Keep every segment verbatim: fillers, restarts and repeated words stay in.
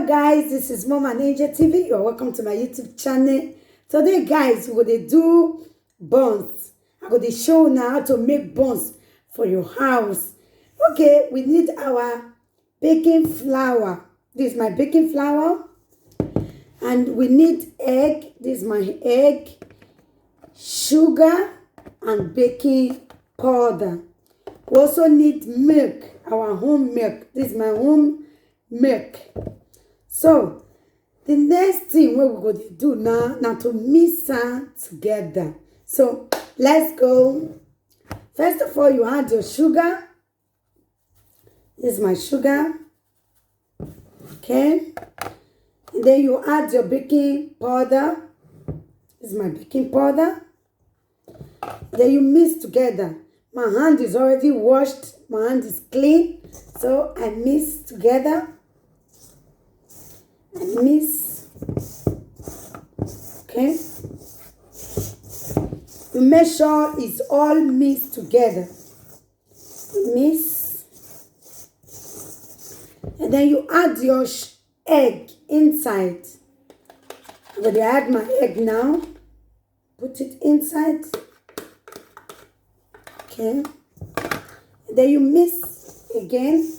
Guys, this is Mom and Angel T V. You're welcome to my YouTube channel. Today, guys, we go dey do buns. I go dey show now how to make buns for your house. Okay, we need our baking flour. This is my baking flour. And we need egg. This is my egg. Sugar and baking powder. We also need milk, our home milk. This is my home milk. So, the next thing wey we go dey do now na to mix am together. So, let's go. First of all, you add your sugar. This is my sugar. Okay. And then you add your baking powder. This is my baking powder. Then you mix together. My hand is already washed. My hand is clean. So I mix together. I mix. Okay. You make sure it's all mixed together. Mix. And then you add your sh- egg inside. I'm going to add my egg now. Put it inside. Okay. Then you mix again.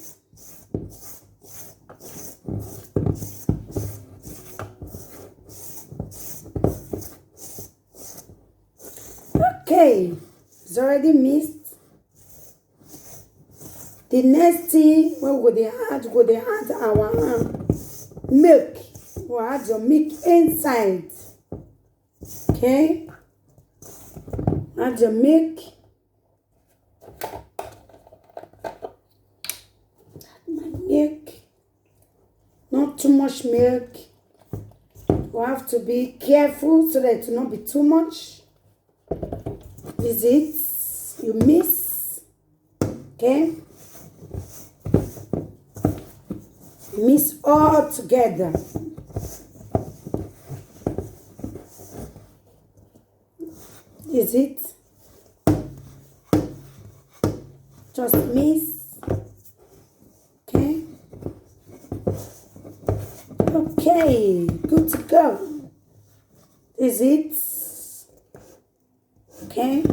Okay, it's already mixed. The next thing we go dey add, go dey add our um, milk. We add your milk inside. Okay, add your milk. My milk. Not too much milk. We have to be careful so that it will not be too much. Is it? You mix. Okay. Mix all together. Is it? Just mix. Okay. Okay, good to go. Is it? Okay.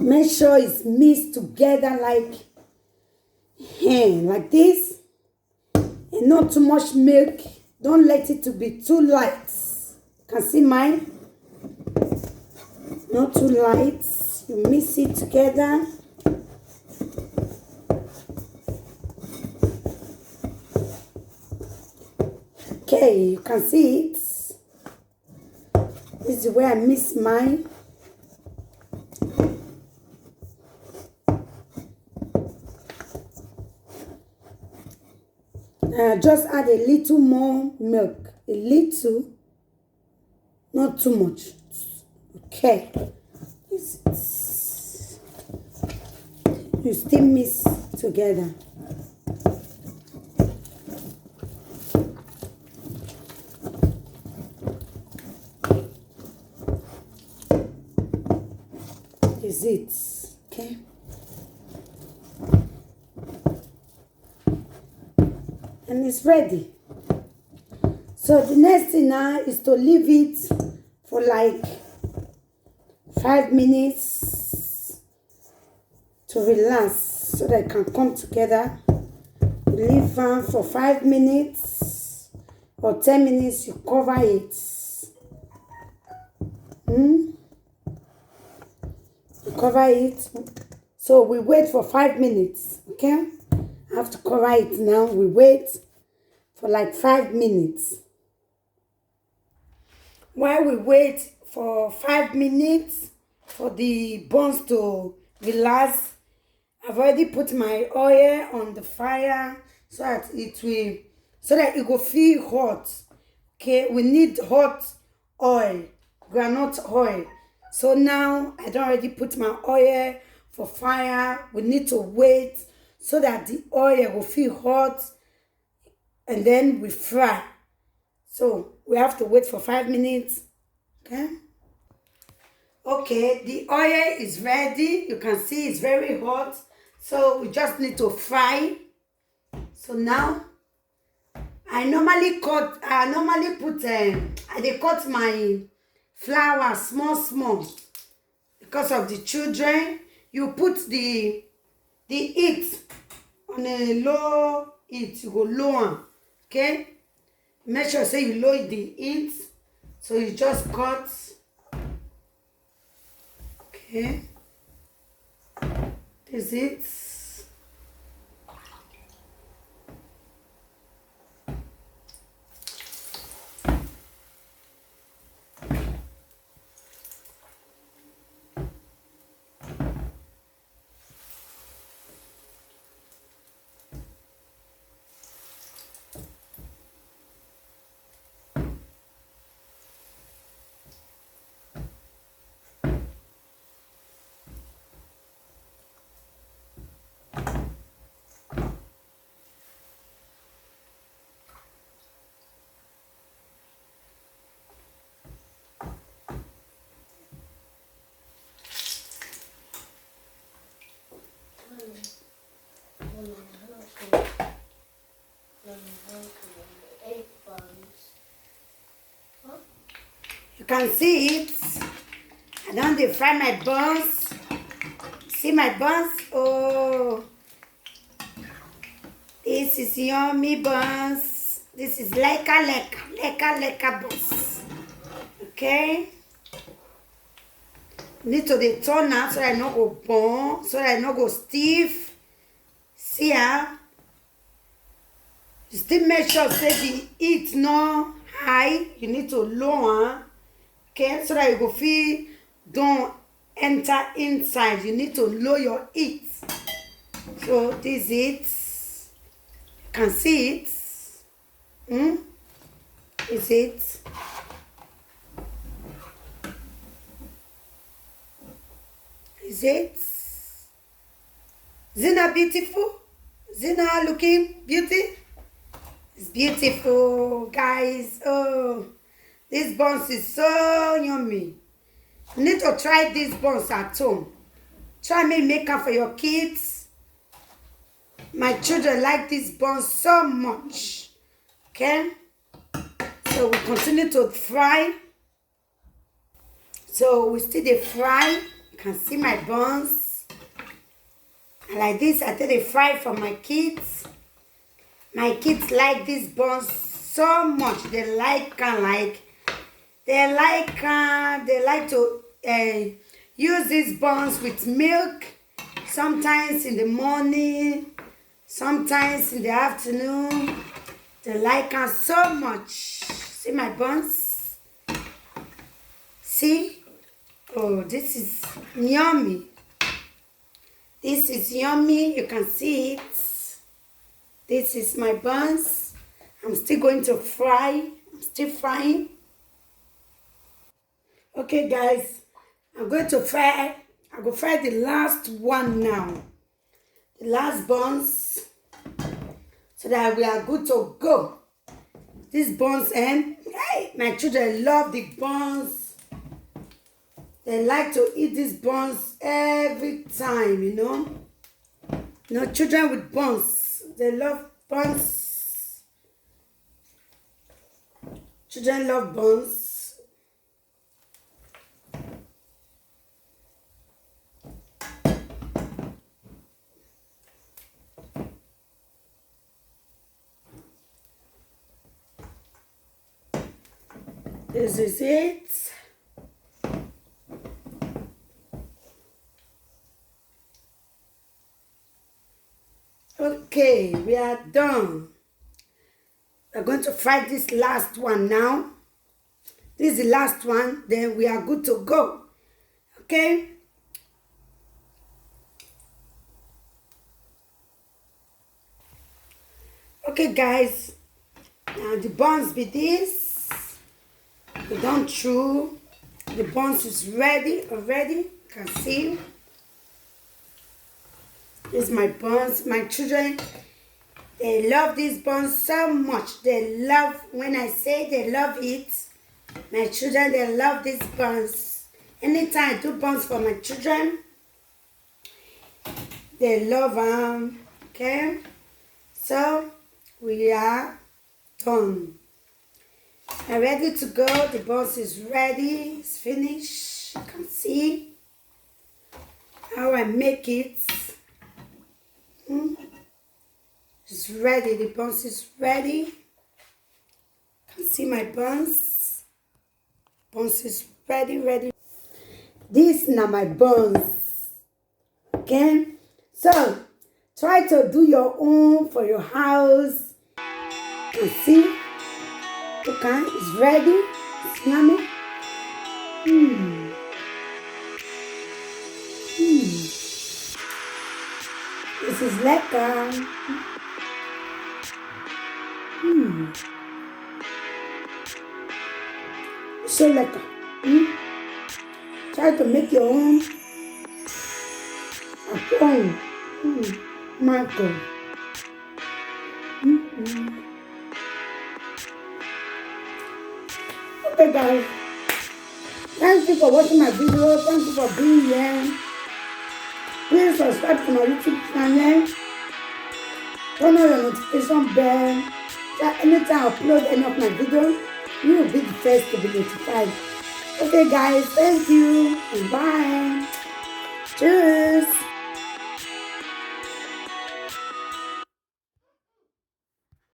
Make sure it's mixed together like hand, like this. And not too much milk. Don't let it to be too light. Can see mine? Not too light. You mix it together. Okay, you can see it. This is where I mix mine. Uh, just add a little more milk, a little, not too much. Okay. You still mix together. Is it? Okay. And it's ready. So the next thing now is to leave it for like five minutes to relax so that it can come together. Leave am for five minutes or ten minutes, you cover it. Hmm? You cover it. So we wait for five minutes, okay? I have to cover it now. We wait for like five minutes. While we wait for five minutes for the buns to relax, I've already put my oil on the fire so that it will, so that it go feel hot. Okay, we need hot oil, groundnut oil. So now I don already put my oil for fire. We need to wait so that the oil will feel hot, and then we fry. So we have to wait for five minutes. Okay. Okay, the oil is ready. You can see it's very hot. So we just need to fry. So now, I normally cut, I normally put, um, I dey cut my flour small small because of the children. You put the, the heat on a low heat, you go low am, okay? Make sure say you low the heat, so you just cut. Okay, this is it. You can see it. I don dey fry my buns. See my buns? Oh, this is yummy buns. This is leka leka, leka leka buns. Okay. Need to dey turn am so I no go burn, so I no go stiff. See am? You still make sure say the heat no high. You need to low am, okay, so that you go fit don enter inside. You need to low your heat. So this is it. You can see it. Hmm? Is it? Is it? Is it not beautiful? Is it not looking beauty? It's beautiful, guys. Oh, this buns is so yummy. You need to try these buns at home. Try me make am for your kids. My children like these buns so much. Okay? So we continue to fry. So we still dey fry. You can see my buns. And like this, I take dey fry for my kids. My kids like these buns so much. They like am, like, they like am. They like to, uh, use these buns with milk. Sometimes in the morning, sometimes in the afternoon. They like am so much. See my buns. See? Oh, this is yummy. This is yummy. You can see it. This is my buns. I'm still going to fry. I'm still frying. Okay, guys, I'm going to fry. I go fry the last one now. The last buns, so that we are good to go. These buns, and hey, my children love the buns. They like to eat these buns every time, you know. You know, children with buns, they love buns. Children love buns. This is it. Okay, we are done. We're going to fry this last one now. This is the last one, then we are good to go. Okay? Okay, guys. Now the buns be this. We don't chew. The buns is ready already. You can see. This is my buns. My children, they love these buns so much. They love, when I say they love it, my children, they love these buns. Anytime I do buns for my children, they love them. Okay, so we are done. I'm ready to go. The buns is ready. It's finished. You can see how I make it. Hmm. It's ready. The buns is ready. Can see my buns. Buns is ready, ready. This na my buns. Okay? So, try to do your own for your house. You see? Okay, it's ready. It's yummy. Hmm. Hmm. This is lekker. Hmm. So lekker. Hmm? Try to make your own at home. Hmm. My God. Hmm. Okay, guys. Thank you for watching my video. Thank you for being here. Please subscribe to my YouTube channel. Turn on your notification bell. So anytime I upload any of my video, you will be the first to be notified. Okay, guys, thank you and bye. Cheers.